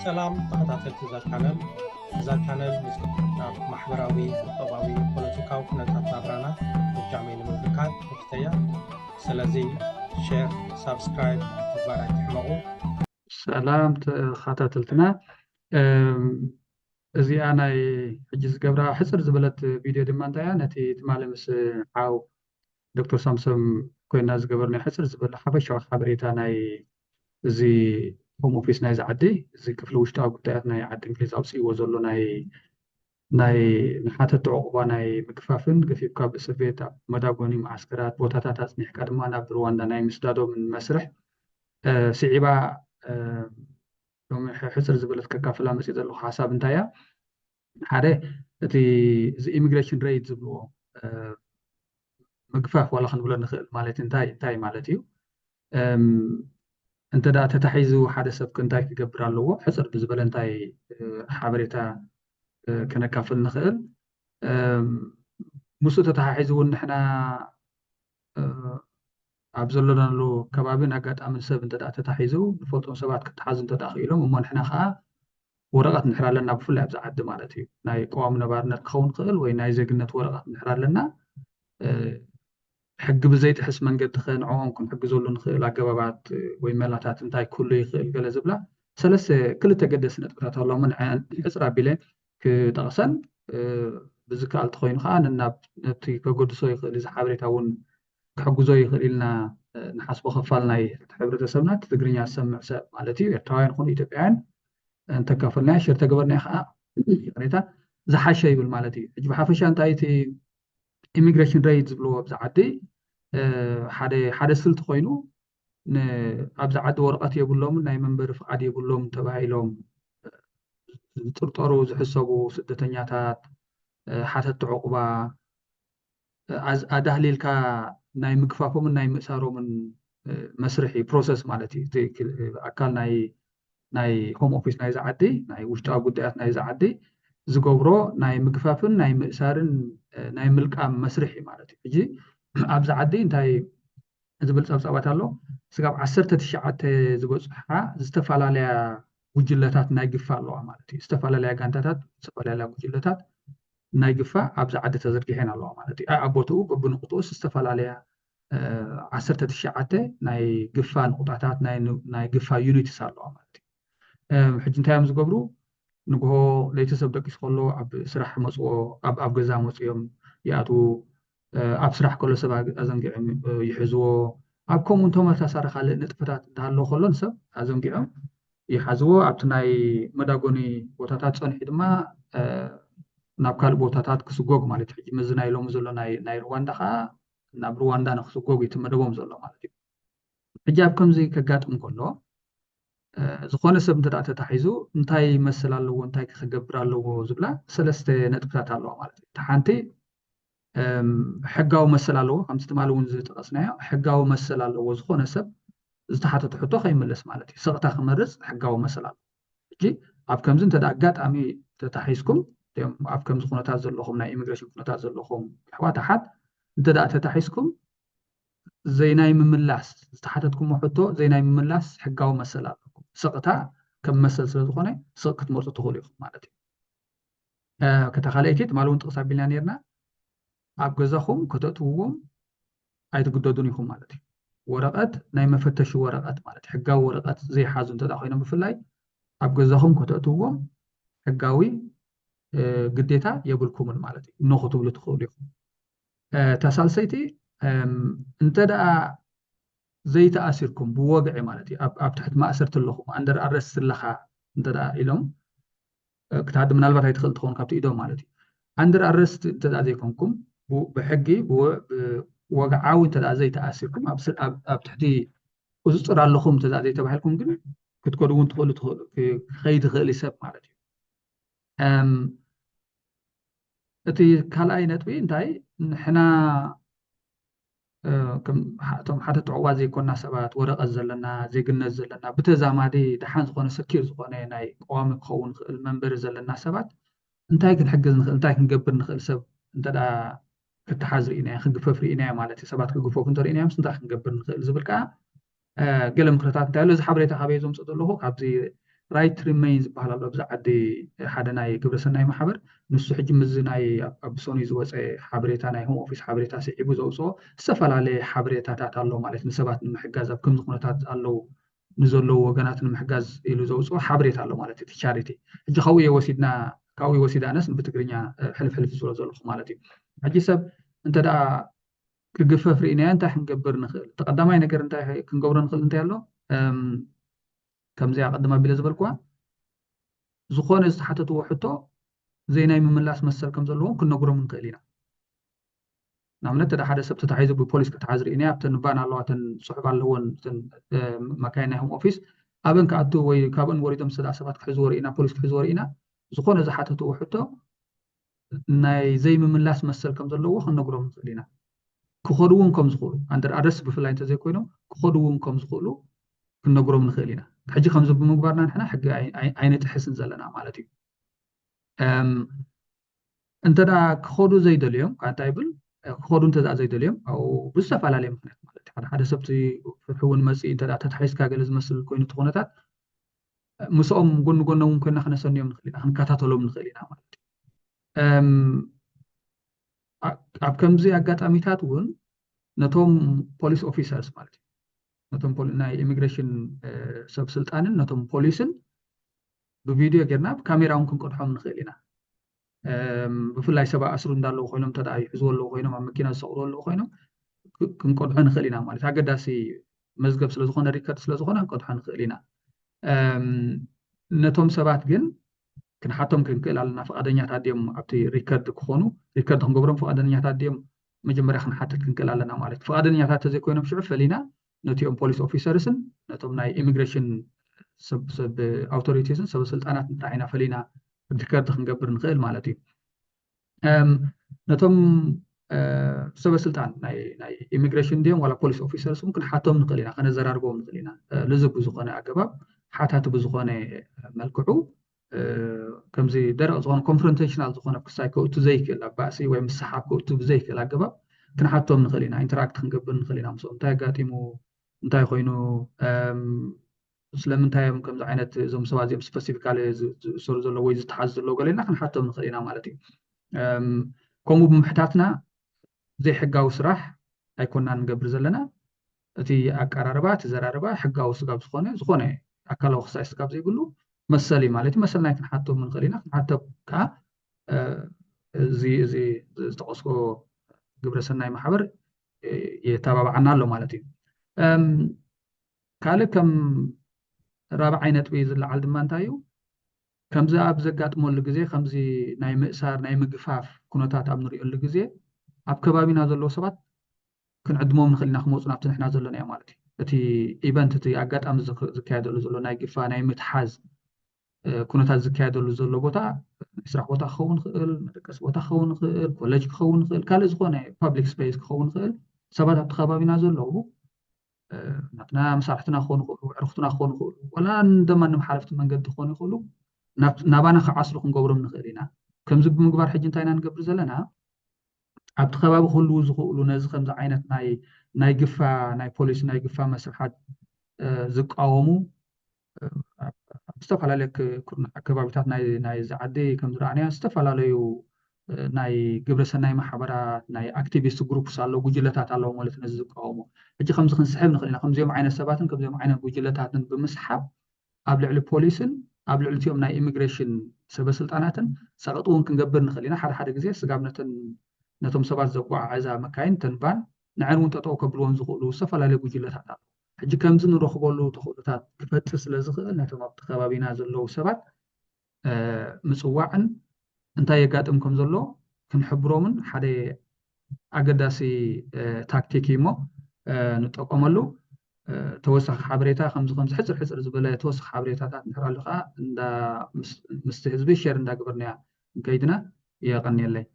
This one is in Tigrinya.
ሰላም ተኸታተልቲ እዛ ቻነል። እዛ ቻነል ምስ ኣብ ማሕበራዊ፣ ቁጠባዊ፣ ፖለቲካዊ ኩነታት ናብራና ብጃመይ ንምምልካት ክፍተያ። ስለዚ ሼር፣ ሳብስክራይብ ምግባር ኣይትሕመቑ። ሰላም ተኸታተልትና፣ እዚኣ ናይ ሕጂ ዝገብራ ሕፅር ዝበለት ቪድዮ ድማ እንታይ እያ? ነቲ ትማሊ ምስ ሓው ዶክተር ሳምሶም ኮይና ዝገበርና ሕፅር ዝበለ ሓፈሻዊ ሓበሬታ ናይ እዚ ሆም ኦፊስ ናይዚ ዓዲ፣ እዚ ክፍሊ ውሽጣዊ ጉዳያት ናይ ዓዲ እንግሊዝ ኣውፅእዎ ዘሎ ናይ ናይ ንሓተቲ ዕቑባ ናይ ምግፋፍን ገፊፍካ ብእስር ቤት ኣብ መዳጎኒ መዓስከራት ቦታታት ኣፅኒሕካ ድማ ናብ ሩዋንዳ ናይ ምስዳዶምን መስርሕ ስዒባ ሎሚ ሕፅር ዝበለት ከካፍላ መፅእ ዘለኹ ሓሳብ እንታይ እያ? ሓደ እቲ እዚ ኢሚግሬሽን ሬይድ ዝብልዎ ምግፋፍ ዋላ ክንብሎ ንኽእል ማለት እንታይ እንታይ ማለት እዩ? እንተ ደኣ ተታሒዙ ሓደ ሰብ እንታይ ክገብር ኣለዎ? ሕፅር ብዝበለ እንታይ ሓበሬታ ከነካፍል ንኽእል? ምስኡ ተተሓሒዙ እውን ንሕና ኣብ ዘለናሉ ከባብን ኣጋጣምን ሰብ እንተ ደኣ ተታሒዙ ንፈልጦም ሰባት ክተሓዙ እንተ ደኣ ክኢሎም እሞ ንሕና ከዓ ወረቐት ንሕር ኣለና፣ ብፍላይ ኣብዚ ዓዲ ማለት እዩ። ናይ ቀዋሚ ነባርነት ክኸውን ክእል ወይ ናይ ዜግነት ወረቐት ንሕር ኣለና። ሕጊ ብዘይጥሕስ መንገዲ ከ ንዕኦም ክንሕግዘሉ ንኽእል ኣገባባት ወይ መላታት እንታይ ክህሉ ይኽእል ገለ ዝብላ ሰለስተ ክልተ ገደስቲ ነጥብታት ኣለዎ። ንዐን ሕፅር ኣቢለ ክጠቕሰን ብዝከኣል ተኾይኑ ከዓ ነናብ ነቲ ከገድሶ ይኽእል እዚ ሓበሬታ እውን ክሕግዞ ይኽእል ኢልና ንሓስቦ ክፋል ናይ ሕብረተሰብና እቲ ትግርኛ ዝሰምዕ ሰብ ማለት እዩ። ኤርትራውያን ይኹኑ ኢትዮጵያውያን እንተካፈልናዮ ሸር ተገበርናዮ ከዓ ይቕሬታ ዝሓሸ ይብል ማለት እዩ። ሕጂ ብሓፈሻ እንታይ እቲ ኢሚግሬሽን ሬይድ ዝብልዎ ኣብዚ ዓዲ ሓደ ሓደ ስልቲ ኮይኑ ኣብዚ ዓዲ ወረቐት የብሎምን ናይ መንበሪ ፍቓድ የብሎም ተባሂሎም ዝጥርጠሩ ዝሕሰቡ ስደተኛታት ሓተቲ ዕቑባ ኣዳህሊልካ ናይ ምግፋፎምን ናይ ምእሳሮምን መስርሒ ፕሮሰስ ማለት እዩ። ኣካል ናይ ናይ ሆም ኦፊስ ናይዚ ዓዲ ናይ ውሽጣዊ ጉዳያት ናይዚ ዓዲ ዝገብሮ ናይ ምግፋፍን ናይ ምእሳርን ናይ ምልቃም መስርሒ ማለት እዩ። ሕጂ ኣብዚ ዓዲ እንታይ ዝብል ጸብጻባት ኣሎ? ስጋብ ዓሰርተ ትሽዓተ ዝበጽሓ ዝተፈላለያ ጉጅለታት ናይ ግፋ ኣለዋ ማለት እዩ። ዝተፈላለያ ጋንታታት፣ ዝተፈላለያ ጉጅለታት ናይ ግፋ ኣብዚ ዓዲ ተዘርጊሐን ኣለዋ ማለት እዩ። ኣብ ቦትኡ በብንቁጥኡስ ዝተፈላለያ ዓሰርተ ትሽዓተ ናይ ግፋ ንቁጣታት ናይ ግፋ ዩኒትስ ኣለዋ ማለት እዩ። ሕጂ እንታይ እዮም ዝገብሩ? ንግሆ ለይቲ ሰብ ደቂሱ ከሎ ኣብ ስራሕ መፅዎ ኣብ ኣብ ገዛ መፅዮም ይኣትዉ። ኣብ ስራሕ ከሎ ሰብ ኣዘንጊዖም ይሕዝዎ። ኣብ ከምኡ ተመሳሳሪ ካልእ ንጥፈታት እንዳሃለዎ ከሎ ንሰብ ኣዘንጊዖም ይሓዝዎ። ኣብቲ ናይ መዳጎኒ ቦታታት ፀኒሑ ድማ ናብ ካልእ ቦታታት ክስጎግ ማለት እዩ። ሕጂ መዚ ናይ ሎሚ ዘሎ ናይ ሩዋንዳ ከዓ ናብ ሩዋንዳ ንክስጎግ እዩ እቲ መደቦም ዘሎ ማለት እዩ። ሕጂ ኣብ ከምዚ ከጋጥም ከሎ ዝኾነ ሰብ እንተ ተታሒዙ እንታይ ይመስል ኣለዎ እንታይ ክገብር ኣለዎ ዝብላ ሰለስተ ነጥብታት ኣለዋ ማለት እዩ። ሓንቲ ሕጋዊ መሰል ኣለዎ። ከምቲ ትማሊ እውን ዝጠቐስናዮ ሕጋዊ መሰል ኣለዎ። ዝኾነ ሰብ ዝተሓተተ ሕቶ ከይምልስ ማለት እዩ። ስቕታ ክመርፅ ሕጋዊ መሰል ኣለዎ። ሕጂ ኣብ ከምዚ እንተ ኣጋጣሚ ተታሒዝኩም ኣብ ከምዚ ኩነታት ዘለኹም ናይ ኢሚግሬሽን ኩነታት ዘለኹም ኣሕዋት ኣሓት እንተ ተታሒዝኩም ዘይናይ ምምላስ ዝተሓተትኩሞ ሕቶ ዘይናይ ምምላስ ሕጋዊ መሰል ኣለኩም። ስቕታ ከም መሰል ስለ ዝኾነ ስቕ ክትመርፁ ትኽእሉ ኢኹም ማለት እዩ። ከታ ካልኣይቲ ትማሊ እውን ጥቕስ ኣቢልና ነርና ኣብ ገዛኹም ከተእትውዎም ኣይትግደዱን ኢኹም ማለት እዩ። ወረቐት ናይ መፈተሺ ወረቐት ማለት ሕጋዊ ወረቐት ዘይሓዙ እንተ ኮይኖም ብፍላይ ኣብ ገዛኹም ከተእትውዎም ሕጋዊ ግዴታ የብልኩምን ማለት እዩ። እኖ ክትብሉ ትኽእሉ ኢኹም። እታ ሳልሰይቲ እንተ ደኣ ዘይተኣሲርኩም ብወግዒ ማለት እዩ ኣብ ትሕቲ ማእሰርቲ ኣለኹም ኣንደር ኣረስት ኣለኻ እንተ ኢሎም ክትሃዲ ምናልባት ኣይትኽእል ትኸውን ካብቲ ኢዶም ማለት እዩ። ኣንደር ኣረስት እንተ ዘይኮንኩም ብሕጊ ወግዓዊ እንተ ዘይተኣሲርኩም ኣብ ትሕቲ ቁፅፅር ኣለኹም እንተ ዘይተባሂልኩም ግን ክትከዱ እውን ትኽእሉ ክኸይድ ይኽእል ሰብ ማለት እዩ። እቲ ካልኣይ ነጥቢ እንታይ ንሕና እቶም ሓተቲ ዕቑባ ዘይኮና ሰባት ወረቐት ዘለና ዜግነት ዘለና ብተዛማዲ ደሓን ዝኾነ ሰኪር ዝኾነ ናይ ቀዋሚ ክኸውን ይኽእል መንበሪ ዘለና ሰባት እንታይ ክንሕግዝ ንኽእል እንታይ ክንገብር ንኽእል ሰብ እንተ ክተሓዝ ርኢናዮ ክግፈፍ ርኢናዮ ማለት እዩ። ሰባት ክግፈፉ እንተርኢናዮም እንታይ ክንገብር ንኽእል ዝብል ከዓ ገለ ምክርታት እንታይ ኣሎ እዚ ሓበሬታ ካበይ ዘምፅእ ዘለኹ ካብዚ Right Remain ዝበሃል ኣሎ ኣብዚ ዓዲ ሓደ ናይ ግብረሰናይ ማሕበር። ንሱ ሕጂ ምስዚ ናይ ኣብ ሰኑይ ዝወፀ ሓበሬታ ናይ ሆም ኦፊስ ሓበሬታ ስዒቡ ዘውፅኦ ዝተፈላለየ ሓበሬታታት ኣሎ ማለት ንሰባት ንምሕጋዝ ኣብ ከምዚ ኩነታት ኣለዉ ንዘለዉ ወገናት ንምሕጋዝ ኢሉ ዘውፅኦ ሓበሬታ ኣሎ ማለት እቲ ቻሪቲ። ሕጂ ካብኡ እየ ወሲድና ካብኡ ወሲዳ ኣነስ ብትግርኛ ሕልፍ ሕልፍ ዝብሎ ዘለኹ ማለት እዩ። ሕጂ ሰብ እንተ ደኣ ክግፈፍ ርኢናዮ እንታይ ክንገብር ንኽእል? እቲ ቀዳማይ ነገር እንታይ ክንገብሮ ንኽእል እንታይ ኣሎ? ከምዚኣ ቅድም ኣቢለ ዝበልኩዋ ዝኾነ ዝተሓተትዎ ሕቶ ዘይናይ ምምላስ መሰል ከም ዘለዎም ክንነግሮም ንኽእል ኢና። ንኣብነት እንተ ሓደ ሰብ ተታሒዙ ብፖሊስ ክተሓዝ ርኢና ኣብተን ባን ኣለዋ እተን ፅሑፍ ኣለዎን እተን መካይን ናይ ሆም ኦፊስ ኣበን ክኣትው ወይ ካብን ወሪዶም ስዳ ሰባት ክሕዝዎ ርኢና ፖሊስ ክሕዝዎ ርኢና ዝኾነ ዝሓተትዎ ሕቶ ናይ ዘይምምላስ መሰል ከም ዘለዎ ክንነግሮም ንኽእል ኢና። ክኸዱ እውን ከም ዝኽእሉ ኣንደር ኣረስት ብፍላይ እንተዘይኮይኖም ክኸዱ እውን ከም ዝኽእሉ ክንነግሮም ንኽእል ኢና። ሕጂ ከምዚ ብምግባርና ንሕና ሕጊ ኣይንጥሕስን ዘለና ማለት እዩ። እንተ ክኸዱ ዘይደልዮም እንታይ ይብል ክኸዱ እንተ ዘይደልዮም ብዝተፈላለየ ምክንያት ማለት ሓደ ሓደ ሰብቲ ፍርሒ እውን መፅእ እንተ ተታሒዝካ ገለ ዝመስል ኮይኑ እቲ ኩነታት ምስኦም ጎኒ ጎኖም ኮይና ክነሰንዮም ንኽእል ኢና ክንከታተሎም ንኽእል ኢና ማለት እዩ። ኣብ ከምዚ ኣጋጣሚታት እውን ነቶም ፖሊስ ኦፊሰርስ ማለት እዩ ነቶም ናይ ኢሚግሬሽን ሰብ ስልጣንን ነቶም ፖሊስን ብቪድዮ ጌርና ብካሜራ እውን ክንቀድሖም ንኽእል ኢና። ብፍላይ ሰብ ኣስሩ እንዳለዉ ኮይኖም እንተ ይሕዝዎ ኣለዉ ኮይኖም ኣብ መኪና ዝሰቕልዎ ኣለዉ ኮይኖም ክንቀድሖ ንኽእል ኢና ማለት ኣገዳሲ መዝገብ ስለዝኾነ ሪከርድ ስለዝኾነ ክንቀድሖ ንኽእል ኢና። ነቶም ሰባት ግን ክንሓቶም ክንክእል ኣለና። ፍቓደኛታት ድዮም ኣብቲ ሪከርድ ክኾኑ ሪከርድ ክንገብሮም ፍቓደኛታት ድዮም መጀመርያ ክንሓትት ክንክእል ኣለና ማለት ፍቓደኛታት ተዘይኮይኖም ሽዑ ፈሊና ነቲኦም ፖሊስ ኦፊሰርስን ነቶም ናይ ኢሚግሬሽን ሰብ ኣውቶሪቲስን ሰብ ስልጣናት እንታይ ኢና ፈሊና ሪከርድ ክንገብር ንኽእል ማለት እዩ። ነቶም ሰበ ስልጣን ናይ ኢሚግሬሽን ድዮም ዋላ ፖሊስ ኦፊሰርስ እውን ክንሓቶም ንኽእል ኢና ከነዘራርቦም ንኽእል ኢና። ልዝብ ብዝኾነ ኣገባብ ሓታቲ ብዝኾነ መልክዑ ከምዚ ደረቕ ዝኾነ ኮንፍሮንቴሽናል ዝኾነ ክሳይ ከእቱ ዘይክእል ኣብ ባእሲ ወይ ምስሓብ ከእቱ ብዘይክእል ኣገባብ ክንሓቶም ንኽእል ኢና ኢንተራክት ክንገብር ንኽእል ኢና ምስኦም እንታይ ኣጋጢሙ እንታይ ኮይኑ ስለምንታይ እዮም ከምዚ ዓይነት እዞም ሰባት እዚኦም ስፐሲፊካሊ ዝእሰሩ ዘለዉ ወይ ዝተሓዙ ዘለዉ ገለ ኢልና ክንሓቶም ንኽእል ኢና ማለት እዩ። ከምኡ ብምሕታትና ዘይሕጋዊ ስራሕ ኣይኮናን ንገብር ዘለና። እቲ ኣቀራርባ እቲ ዘራርባ ሕጋዊ ስጋብ ዝኾነ ዝኾነ ኣካላዊ ክሳይ ስጋብ ዘይብሉ መሰል እዩ ማለት እዩ። መሰል ናይ ክንሓቶም ንኽእል ኢና። ክንሓቶ ከዓ እዚ እዚ ዝጠቐስኮ ግብረሰናይ ማሕበር የተባብዓና ኣሎ ማለት እዩ። ካልእ ከም ራብዓይ ነጥቢ ዝለዓል ድማ እንታይ እዩ? ከምዚ ኣብ ዘጋጥመሉ ግዜ ከምዚ ናይ ምእሳር ናይ ምግፋፍ ኩነታት ኣብ ንሪኦሉ ግዜ ኣብ ከባቢና ዘለዉ ሰባት ክንዕድሞም ንኽእል ኢና ክመፁ ናብቲ ንሕና ዘለናዮ ማለት እዩ። እቲ ኢቨንት እቲ ኣጋጣሚ ዝካየደሉ ዘሎ ናይ ግፋ ናይ ምትሓዝ ኩነታት ዝካየደሉ ዘሎ ቦታ ናይ ስራሕ ቦታ ክኸውን ይኽእል፣ መደቀሲ ቦታ ክኸውን ይኽእል፣ ኮሌጅ ክኸውን ይኽእል፣ ካልእ ዝኾነ ፓብሊክ ስፔስ ክኸውን ይኽእል። ሰባት ኣብቲ ከባቢና ዘለዉ ናትና መሳርሕትና ክኾኑ ይኽእሉ፣ ዕርክትና ክኾኑ ይኽእሉ፣ ዋላ እንደማ ንመሓለፍቲ መንገዲ ክኾኑ ይኽእሉ፣ ናባና ክዓስሉ ክንገብሮም ንኽእል ኢና። ከምዚ ብምግባር ሕጂ እንታይ ኢና ንገብር ዘለና? ኣብቲ ከባቢ ክህልዉ ዝኽእሉ ነዚ ከምዚ ዓይነት ናይ ናይ ግፋ ናይ ፖሊሲ ናይ ግፋ መስርሓት ዝቃወሙ ኣብ ዝተፈላለየ ኩርናዕ ከባቢታት ናይዚ ዓዲ ከም ዝረኣናዮ ዝተፈላለዩ ናይ ግብረሰናይ ማሕበራት ናይ ኣክቲቪስት ግሩፕስ ኣለዉ ጉጅለታት ኣለዉ ማለት ነዚ ዝቃወሙ ሕጂ ከምዚ ክንስሕብ ንኽእል ኢና ከምዚኦም ዓይነት ሰባትን ከምዚኦም ዓይነት ጉጅለታትን ብምስሓብ ኣብ ልዕሊ ፖሊስን ኣብ ልዕሊ እቲኦም ናይ ኢሚግሬሽን ሰበስልጣናትን ፀቕጢ እውን ክንገብር ንኽእል ኢና ሓደ ሓደ ግዜ ስጋብ ነተን ነቶም ሰባት ዘጓዓዕዛ መካይን ተንባን ንዐን እውን ጠጠው ከብልዎን ዝኽእሉ ዝተፈላለዩ ጉጅለታት ኣለዉ ሕጂ ከምዚ ንረኽበሉ ተኽእሎታት ክፈጥር ስለ ዝኽእል ነቶም ኣብቲ ከባቢና ዘለዉ ሰባት ምፅዋዕን እንታይ የጋጥም ከም ዘሎ ክንሕብሮምን ሓደ ኣገዳሲ ታክቲክ እዩ እሞ ንጠቀመሉ ተወሳኺ ሓበሬታ ከምዚ ከምዚ ሕፅር ሕፅር ዝበለ ተወሳኺ ሓበሬታታት እንድሕር ኣሎ ከዓ ምስቲ ህዝቢ ሸር እንዳገበርናያ ንከይድና የቐንየለይ